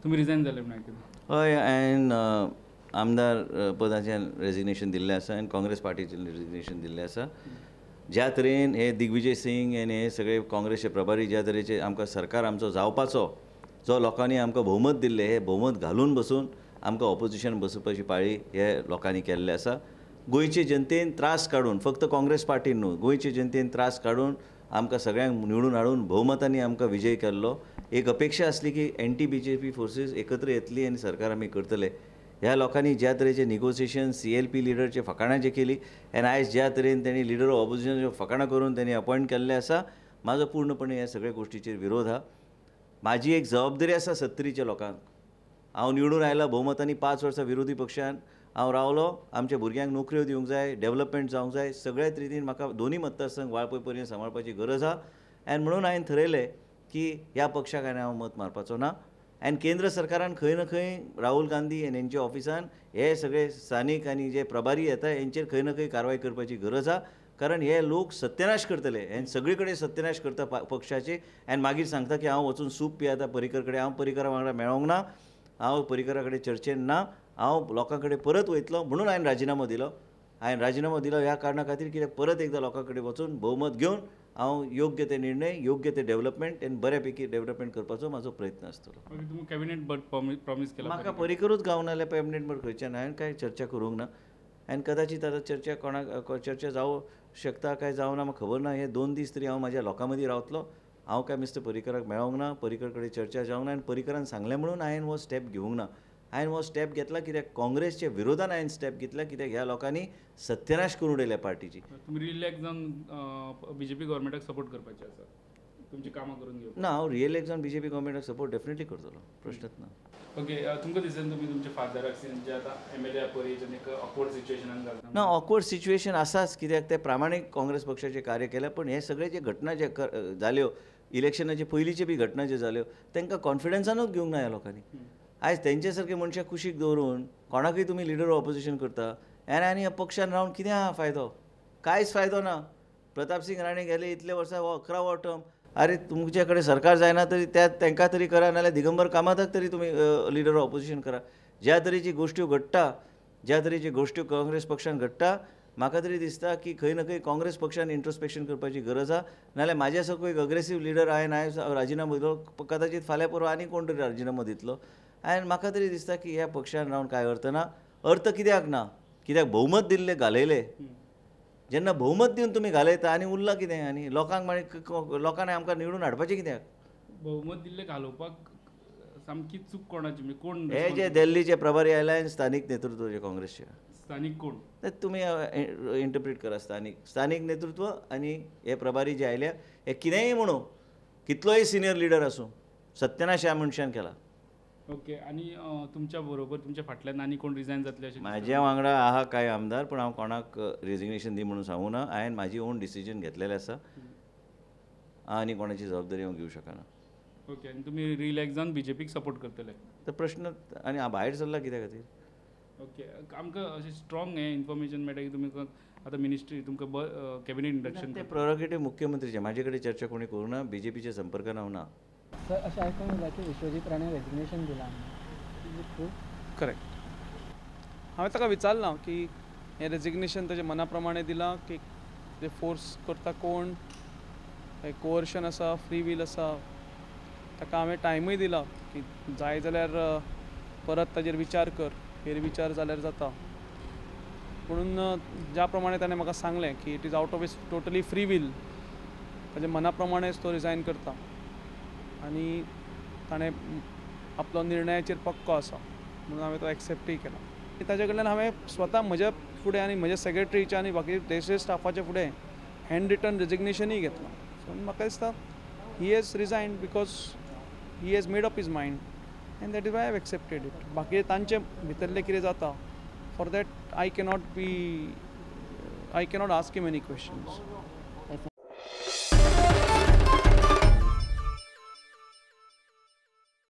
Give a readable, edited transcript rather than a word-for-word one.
तुमी रिजायन जाले म्हणून आयकलां. हय, हांवें आमदार पदाचें रेजिग्नेशन दिल्लें आसा आनी काँग्रेस पार्टीचें रेजिग्नेशन दिल्लें आसा. ज्या तरेन हे दिग्विजय सिंग आनी हे सगळे काँग्रेसचे प्रभारी ज्या तरेचे आमकां सरकार आमचो जावपाचो जो लोकांनी आमकां भोवमत दिल्लें, हे भोवमत घालून बसून आमकां ऑपोजिशन बसोवपाची पाळी हे लोकांनी केल्ले आसा. गोंयचे जनतेन त्रास काडून, फक्त काँग्रेस पार्टीन न्हू, गोंयचे जनतेन त्रास काडून आमकां सगळ्यांक निवडून हाडून भोवमतांनी आमकां विजय केल्लो. एक अपेक्षा आसली की एंटी बीजेपी फोर्सीस एकत्र येतली आनी सरकार आमी करतले. ह्या लोकांनी ज्या तरेचे निगोसिएशन सीएलपी लिडरचे फकाणां जे केली आनी आयज ज्या तरेन तेणी लिडर ऑफ ऑपोजिशनाच्यो फकाणां करून तेणी अपॉयंट केल्लें आसा, म्हाजो पूर्णपणे ह्या सगळ्या गोश्टीचेर विरोध आहा. म्हाजी एक जबाबदारी आसा सत्तरीच्या लोकांक. हांव निवडून आयला भोवमतांनी, 5 वर्सां विरोधी पक्षान हांव रावलो, आमच्या भुरग्यांक नोकऱ्यो दिवंक जाय, डेवलपमेंट जावंक जाय, सगळ्याच रितीन म्हाका दोनूय मतदारसंघ वाळपय पर्यंत सांबाळपाची गरज आहा. आनी म्हणून हांवें थरयलें की ह्या पक्षाक हांवें हांव मत मारपाचो ना. आनी केंद्र सरकारान खंय ना खंय राहुल गांधी आनी हेंच्या ऑफिसान हे सगळे स्थानीक आनी जे प्रभारी येता हेंचेर खंय ना खंय कारवाय करपाची गरज आहा, कारण हे लोक सत्यानाश करतले आनी सगळे कडेन सत्यानाश करता पक्षाचे. आनी मागीर सांगता की हांव वचून सूप पियेता परिकर कडेन, हांव परिकरा वांगडा मेळोंक ना, हांव परिकरा कडेन चर्चेन ना, हांव लोकां कडेन परत वयतलो म्हणून हांवें राजिनामो दिलो. हांवें राजिनामो दिलो ह्या कारणा खातीर कित्याक परत एकदां लोकां कडेन वचून भोवमत घेवन हांव योग्य ते निर्णय, योग्य ते डेवलपमेंट आनी बऱ्या पैकी डेवलपमेंट करपाचो म्हाजो प्रयत्न आसतलो. तुमकां कॅबिनेट प्रॉमीस केला? म्हाका परिकरूच गावना जाल्यार कॅबिनेट बर्थ खंयच्यान हांवें कांय चर्चा करूंक ना. आनी कदाचीत आतां चर्चा कोणाक चर्चा जावं शकता काय जावना म्हाका खबर ना. हे 2 दीस तरी हांव म्हाज्या लोकां मदीं रावतलो. हांव काय मिस्टर परिकराक मेळोंक ना, परिकर कडेन चर्चा जावंक ना आनी परिकरान सांगलें म्हणून हांवें हो स्टेप घेवंक ना. हांवें हो स्टेप घेतला कित्याक काँग्रेसच्या विरोधान हांवें स्टेप घेतला, कित्याक ह्या लोकांनी सत्यानाश करून उडयल्या पार्टीची. तुमी रिलॅक्स जावन बीजेपी गव्हर्मेंटाक सपोर्ट करपाचे आसा, तुमची कामां करून घेवप ना? हांव रियलॅक्स जावन बीजेपी गव्हर्मेंटाक सपोर्ट डेफिनेटली करतलो, प्रश्नच ना. ओके, तुमकां दिसना तुमी तुमच्या फादराक जे आतां एमएलए पळय एक ऑकवर्ड सिच्युएशनान घालता? ना, ऑकवर्ड सिच्युएशन आसाच, कित्याक ते प्रामाणीक काँग्रेस पक्षाचें कार्य केलें, पूण हे सगळे जे घटना जे जाल्यो इलेक्शनाचे पयलींचे बी घटना ज्यो जाल्यो तांकां कॉन्फिडन्सानूच घेवंक ना ह्या लोकांनी. आयज तेंचे सारके मनशां कुशीक दवरून कोणाकूय तुमी लिडर ऑपोजिशन करता आनी आनी ह्या पक्षान रावन कितें आहा फायदो? कांयच फायदो ना. प्रताप सिंग राणे गेले इतले वर्सां, हो 11वो टर्म. अरे तुमचे कडेन सरकार जायना तरी त्या तांकां तरी करा, नाल्यार दिगंबर कामताक तरी तुमी लिडर ऑपोजिशन करा. ज्या तरेची गोश्ट्यो घडटा, ज्या तरेची गोश्ट्यो काँग्रेस पक्षान घडटा, म्हाका तरी दिसता की खंय ना खंय काँग्रेस पक्षान इंट्रोस्पेक्शन करपाची गरज आहा. नाल्यार म्हाज्या सारको एक अग्रेसीव लिडर हांवें हांवें राजिनामो दिलो, कदाचीत फाल्यां परवां आनी कोण तरी राजिनामो दितलो. आनी म्हाका तरी दिसता की ह्या पक्षान रावन कांय अर्थ ना. अर्थ कित्याक ना? कित्याक भोवमत दिल्ले घालयले, जेन्ना भोवमत दिवन तुमी घालयता आनी उरलां कितें? आनी लोकांक मागीर लोकांनी आमकां निवडून हाडपाचें कित्याक? भोवमत दिल्ले घालोवपाक सामकी चूक कोणाची? म्हणजे कोण हे जे दिल्लीचे प्रभारी आयले आनी स्थानीक नेतृत्व जे काँग्रेसचे स्थानीक कोण ते तुमी इंटरप्रीट करा. स्थानीक स्थानीक नेतृत्व आनी हे प्रभारी जे आयल्या हे कितेंय म्हणू, कितलोय सिनियर लिडर आसूं, सत्यानाश ह्या मनशान केला. ओके, आनी तुमच्या बरोबर तुमच्या फाटल्यान आनी कोण रिजायन जातले अशें? म्हाज्या वांगडा आहा कांय आमदार, पूण हांव कोणाक रेजिग्नेशन दी म्हणून सांगूं ना. हांवें म्हाजी ओन डिसिजन घेतलेलें आसा आनी कोणाची जबाबदारी हांव घेवं शकना. ओके, आनी तुमी रिलॅक्स जावन बीजेपीक सपोर्ट करतले? तर प्रश्न आनी हांव भायर सरला कित्या खातीर? ओके, आमकां अशें स्ट्रॉंग हें इन्फॉर्मेशन मेळटा की तुमी आतां मिनिस्ट्री तुमकां कॅबिनेट इंडक्शन ते प्रोरोगेटीव मुख्यमंत्रीचे, म्हाजे कडेन चर्चा कोणी करूं ना, बीजेपीच्या संपर्कान हांव ना. सर, अशें आयकूंक येयलां की विश्वजीत राणे रेजिग्नेशन दिलां. Is it true? Correct. हांवें ताका विचारलां की हें रेजिग्नेशन ताजे मना प्रमाणें दिलां की ते फोर्स करता कोण, कोअर्शन आसा, फ्री वील आसा. ताका हांवें टायमूय दिला की जाय जाल्यार परत ताजेर विचार कर, फेरविचार जाल्यार जाता. पुणून ज्या प्रमाणे ताणें म्हाका सांगलें की it is out of his totally free will, ताजे मना प्रमाणेच तो रिजायन करता आनी ताणें आपलो निर्णयाचेर पक्को आसा म्हणून हांवें तो एक्सेप्टूय केला. ताजे कडल्यान हांवें स्वता म्हज्या फुडें आनी म्हज्या सेक्रेटरीच्या आनी बाकी देशे स्टाफाच्या फुडें हँड रिटर्न रेजिग्नेशनूय घेतलां. सो म्हाका दिसता he has resigned because he has made up his mind and that is why I have accepted it. बाकी तांचे भितरलें कितें जाता for that I cannot ask him any questions.